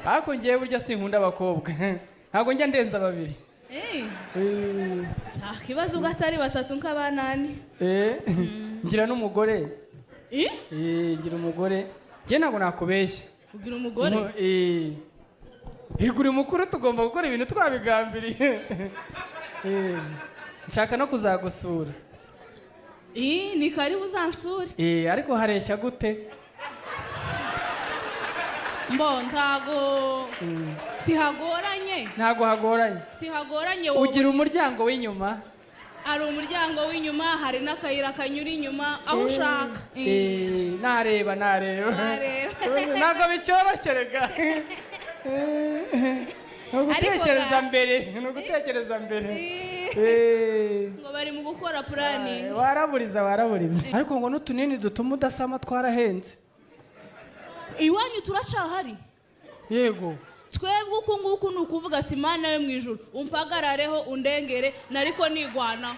Ariko ngewe burya sinkunda abakobwa, ntabwo njya ndenza babiri. Nta kibazo ubwo atari batatu nk'abanani. Ngira n'umugore. Eh? Ngira umugore, njye ntabwo nakubeshya. Ugira umugore? Igura mukuru, tugomba gukora ibintu twabigambiriye. Nshaka no kuzagusura. Ni karibu, uzansure. Ariko hareshya gute? Mbo ntago tihagoranye. Ntabwo hagoranye. Tihagoranye wowe. Ugira umuryango w'inyuma? Hari umuryango w'inyuma, hari n'akayira kanyura inyuma aho ushaka. Nareba, nareba. Nareba. Ntabwo bicyoroshye rega, ni ugutekereza mbere, ni ugutekereza mbere. Ngo bari mu gukora planning. Waraburiza, waraburiza, ariko ngo n'utunini dutuma udasama twarahenze. Iwanyu turacahari? Yego. Twebwe uku nguku ni ukuvuga ati: "Mana yo mu ijuru, umpagarareho, undengere," nariko nigwana.